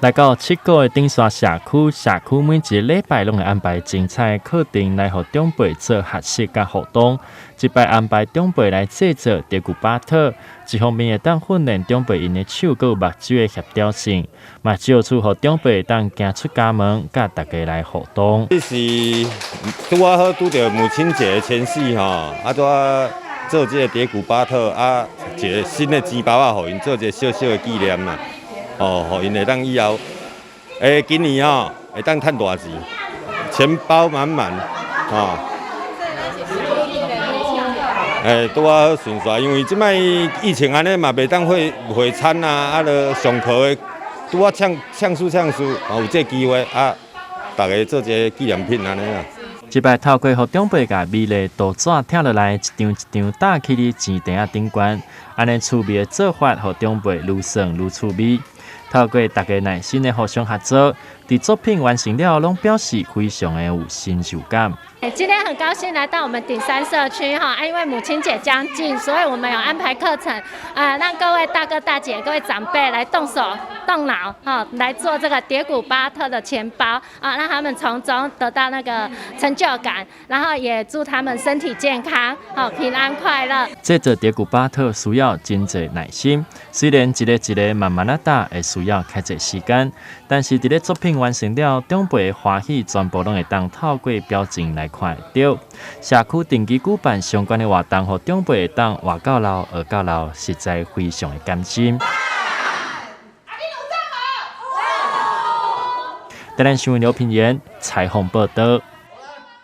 來到七股的頂山社區，社區每一個禮拜攏會安排精彩課程來予長輩做學習佮互動。這擺安排長輩來製作蝶骨巴特，一方面會當訓練長輩𪜶的手閣目睭的協調性，嘛藉此予長輩會當行出家門，佮大家來互動。這是拄仔好拄著母親節前夕吼，啊拄仔做這個蝶骨巴特啊，一個新的錢包仔，予𪜶做一個小小的紀念啦。哦，予𪜶會當以後，今年吼會當趁大錢，錢包滿滿，吼。拄仔好順紲，因為這擺疫情按呢嘛，袂當會會餐啊，啊，著上課的拄仔搶搶輸搶輸，哦，有這個機會啊，逐家做一個紀念品按呢啦。這擺透過予長輩共美麗圖紙拆落來，一張一張搭起佇錢袋仔頂懸，按呢趣味的做法，予長輩愈算愈趣味。透過大家耐心的互相合作，佇作品完成了，攏表示非常的有成就感。今天很高興來到我們頂山社區哈，因為母親節將近，所以我們有安排課程，啊，讓各位大哥大姐、各位長輩來動手動腦，哈，來做這個蝶骨巴特的錢包，啊，讓他們從中得到那個成就感，然後也祝他們身體健康，好平安快樂。製作蝶骨巴特需要真濟耐心，雖然一個一個慢慢仔搭，會需要較濟時間，但是佇咧作品完成了，長輩的歡喜全部攏會當透過表情來看會著。社區定期舉辦相關的活動，予長輩會當活到老，學到老，實在非常的甘心。台南新聞劉品言採訪報道。